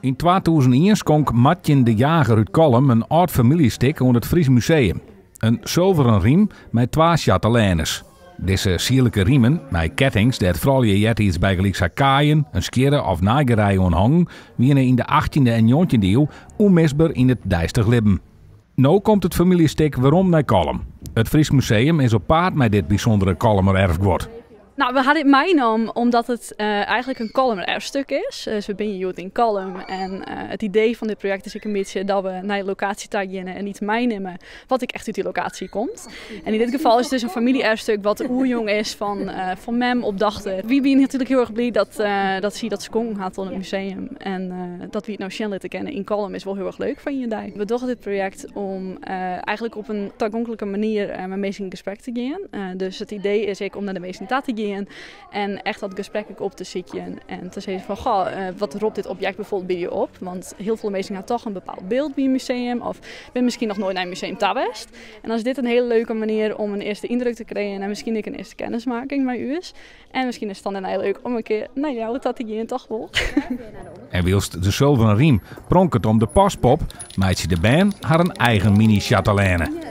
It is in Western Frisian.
Yn 2001 skonk Martjen de Jager út Kollum in âld famyljestik oan it Fries Museum. In sulveren rym mei twa chatelaines. Dizze sierlike rimen, mei kettings dêr't froulju eartiids bygelyks har kaaien, in skjirre of naaigerei oan hongen, wiene yn de achttjinde en njoggentjinde iuw ûnmisber yn it deistich libben. No komt it famyljestik werom nei Kollum. It Frysk Museum is op paad mei dit bysûndere Kollumer erfguod. Nou, we ha dit meinaam omdat it eigenlik in Kollumer erfstuk is. Dus we binne hjoed yn Kollum en it idee fan dit projekt is ek in bytsje dat we nei de lokaasje ta geane en iets meinimme wat ek echt út dy lokaasje komt. En yn dit gefal is it dus in famylje-erfstuk wat oerjûn is fan, fan mem op dochter. Wy binne natuerlik hiel erch bliid dat, dat sy dat skonken hat oan it museum. En dat wy it no sjen litte kinne yn Kollum is wol hiel erch leuk foar ien dei. We dogge dit projekt om eigenlik op in tagonklike manier mei minsken yn gesprek te gean. Dus it idee is ek om nei de minsken ta te gean en echt dat gesprek ek op te sykjen. En te sizzen fan, goh, wat ropt dit objekt bijvoorbeeld by je op? Want hiel folle minsken ha toch in bepaald byld by in museum of binne miskien noch noait nei in museum ta west. En dan is dit in hiele leuke manier om in earste yndruk te krijen en miskien ek in earste kennismaking mei ús. En miskien is it dan dêrnei leuk om in kear nei Ljouwert ta te gean, toch wol. En wylst de sulveren rym pronket om de paspop, meitsje de bern harren eigen mini-chatelaine.